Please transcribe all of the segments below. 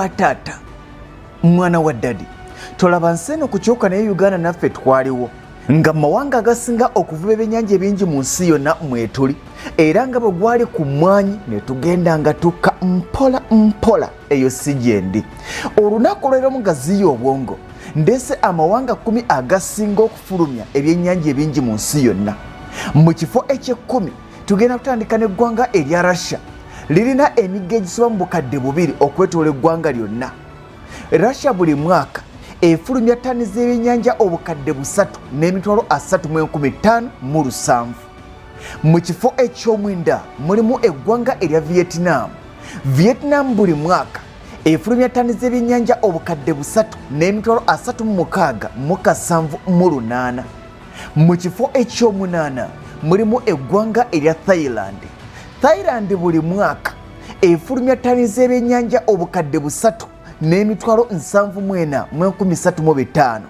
Wa taata, mwana wa ddadi, tolaba nsi eno kukyuka, naye Uganda naffe twaliwo nga mawanga agasinga okuvuba ebyennyanja ebingi mu nsi yonna mwetuli, era nga bwe gwali ku mmwanyi ne tugenda nga tukka mpola mpola. Eyo si gyendi. Olunaku olwaleero mugaziya obwongo, ndeese amawanga 10 agasinga okufulumya ebyennyanja ebingi mu nsi yonna. Mu kifo eky'ekkumi tugenda kutandika n'eggwanga erya Russia. Lirina emigga egisoba mu 2000 okwetoola eggwanga lyonna. Russia buli mwaka efulumya ttani z'ebyennyanja 335,707. Mu kifo eky'omwenda mulimu eggwanga erya Vietnam. Vietnam buli mwaka efulumya ttani z'ebyennyanja 336,708. Mu kifo eky'omunaana mulimu eggwanga erya Thailand. Thailand buli mwaka efulumya ttani z'ebyennyanja 374,305.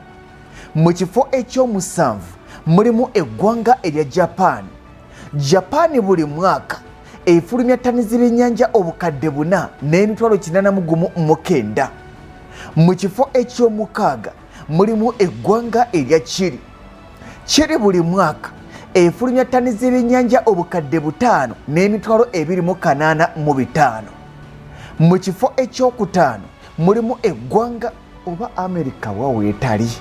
Mu kifo eky'omusanvu mulimu eggwanga erya Japan. Japan buli mwaka efulumya ttani z'ebyennyanja 4,819. Mu kifo eky'omukaaga mulimu eggwanga erya Chile. Chile buli mwaka efulumya ttani z'ebyennyanja 5,285. Mu kifo ekyokutaano mulimu eggwanga oba Amerika waweetali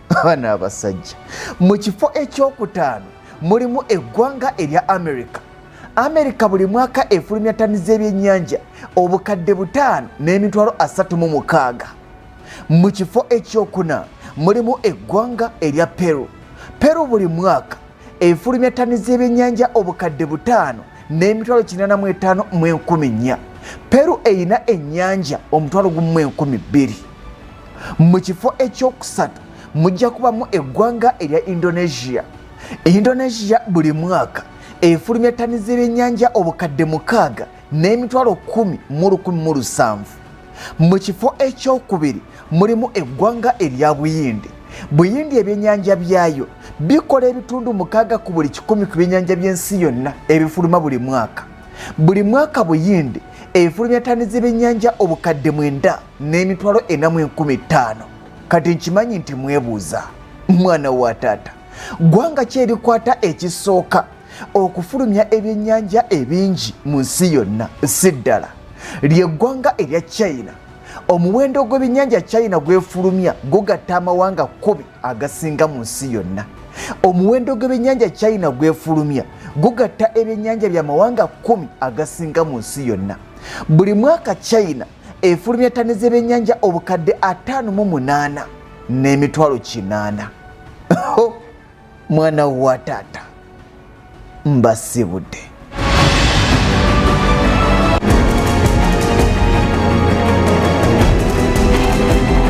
abaana abasajja. Mu kifo ekyokutaano mulimu eggwanga erya Amerika. Amerika buli mwaka efulumya ttani z'ebyennyanja 5,036. Mu kifo ekyokuna mulimu eggwanga erya Peru. Peru buli mwaka efulumya ttani z'ebyennyanja 5,854,000. Peru erina ennyanja 12,000. Mu kifo ekyokusatu mujja kubamu eggwanga erya Indonesia. Indonesia buli mwaka efulumya ttani z'ebyennyanja 6,117,007. Mu kifo ekyokubiri mulimu eggwanga erya Buyindi. Buyindi ebyennyanja byayo bikola ebitundu 6 ku buli 100 ku byennyanja by'ensi yonna ebifuluma buli mwaka. Buli mwaka Buyindi efulumya ttani z'ebyennyanja 904,500. Kati nkimanyi nti mwebuuza, mwana wa taata, ggwanga ki erikwata ekisooka okufulumya ebyennyanja ebingi mu nsi yonna? Si ddala lyeggwanga erya China. Omuwendo gw'ebyennyanja China gwefulumya gugatta amawanga 10 agasinga mu nsi yonna. Omuwendo gw'ebyennyanja China gwefulumya gugatta ebyennyanja by'amawanga 10 agasinga mu nsi yonna. Buli mwaka China efulumya ttani z'ebyennyanja 58,800. Mwana wa taata, mbasibudde.